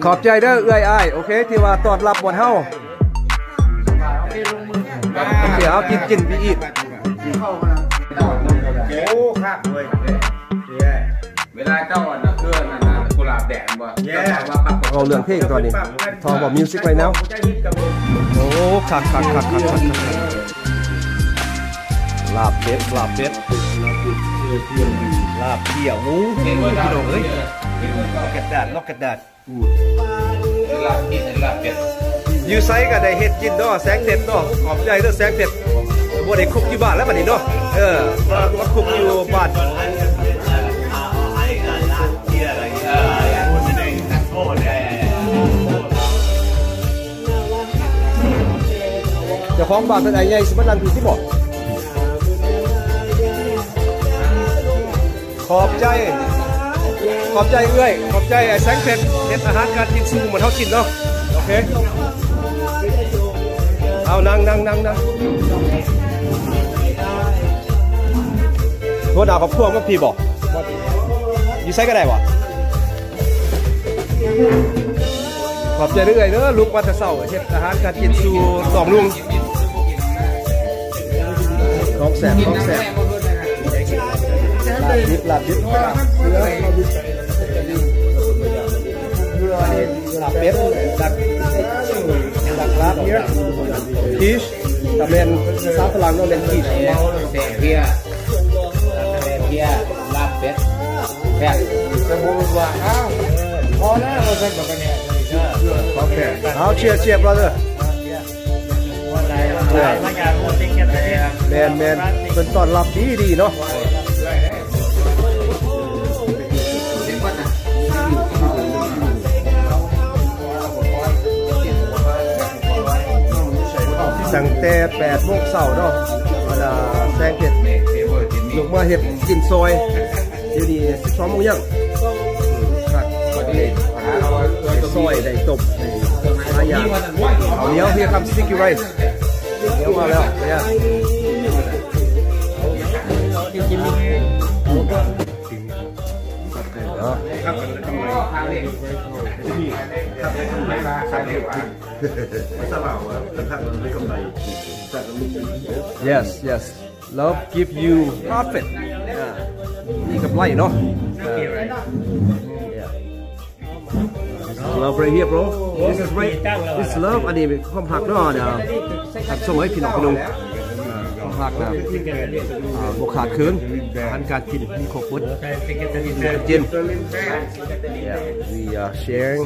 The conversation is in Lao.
ຂອບໃຈເດີເອື້ອຍອ້າຍ ໂອເຄ ທີ່ວ່າຕ້ອນຮັບບ່ອນເຮົາ. ໂອເຄ ເຮົາກິນ ກິນໄປອີກ. ໂອ້ ຄັກເວີຍ. ເວລາເຈົ້າອັນນັ້ນຄືອັນນັ້ນນະ ກຸຫຼາບແດງບໍ່? ເວົ້າເລື່ອງເພງຕອນນີ້ Talk about music right now. ໂອ້ ຄັກໆໆໆ ລາບເປັດ ລາບເປັດ ລາບເປັດ ລາບເປັດ ໂອ້ ພີ່ນ້ອງເອີຍ look at that, look at that. ລາບເປັດ ລາບເປັດ ຢູ່ໃສກໍໄດ້ເຮັດກິນເນາະ ແສງເພັດເນາະ. ຂອບໃຈເດີແສງເພັດ ບໍ່ໄດ້ຄຸກຢູ່ບ້ານແລ້ວບັດນີ້ເນາະ. ເອີ ມາ ມາຄຸກຢູ່ບ້ານ. ເຈົ້າຂອງບ້ານເພິ່ນ ອ້າຍໃຫຍ່ ຊິມານັ່ງພີ້ຕິບໍ່? ຂອບໃຈ ຂອບໃຈເອື້ອຍ ຂອບໃຈອ້າຍແສງເພັດ ເຮັດອາຫານການກິນສູ່ໝູ່ເຮົາກິນເນາະ. ໂອເຄ ເອົາ ນັ່ງ ນັ່ງ ນັ່ງ ນັ່ງ. ຫົວໜ້າຄອບຄົວມາພີ້ບໍ່? ຢູ່ໃສກໍໄດ້ບໍ່? ຂອບໃຈເອື້ອຍເດີ ລຸກມາແຕ່ເຊົ້າ ເຮັດອາຫານການກິນສູ່ນ້ອງລຸງ. ຂອງແຊບ ຂອງແຊບ ລາບດິບ ລາບດິບ ລາບເປັດ ດັກ ດັກລາບ ເຮີຍ quiche ຖ້າແມ່ນພາສາຝຣັ່ງເນາະ ແມ່ນ quiche. ເຮີຍ ລາບເປັດ ແຊບ. ສົມມຸດວ່າ ອ້າວ ພໍແລ້ວ ວ່າຊັ້ນ ບັດນີ້ ຂອງແທ້. ເອົາ cheers, cheers, brother. ແມ່ນໆ ເພິ່ນຕ້ອນຮັບດີໆເນາະ. ຕັ້ງແຕ່ແປດໂມງເຊົ້າເນາະ ບັນດາແສງເພັດ ລຸກມາເຮັດກິນຊອຍ. ດຽວນີ້ສິບສອງໂມງຍັງ. ອືມ ຄັກ ໄດ້ຊອຍ ໄດ້ຕົ້ມ ໄດ້ຫຼາຍຢ່າງ. ເອົາ ດຽວ here comes sticky rice. ດຽວມາແລ້ວ ເນຍ. ເອີ Yes, yes. Love give you profit. ອ່າ ມີກຳໄລເນາະ. ເອີ Yeah. Love right here, bro. This is right. This love. ອັນນີ້ເປັນຄວາມຮັກເນາະ. ເດີ ຮັກສົ່ງໃຫ້ພີ່ນ້ອງ ພີ່ນ້ອງ ຄວາມຮັກນະ ອ່າ ບໍ່ຂາດເຂີນ. ອາຫານການກິນມີຄົບໝົດ ກິນ. Yeah, we are sharing.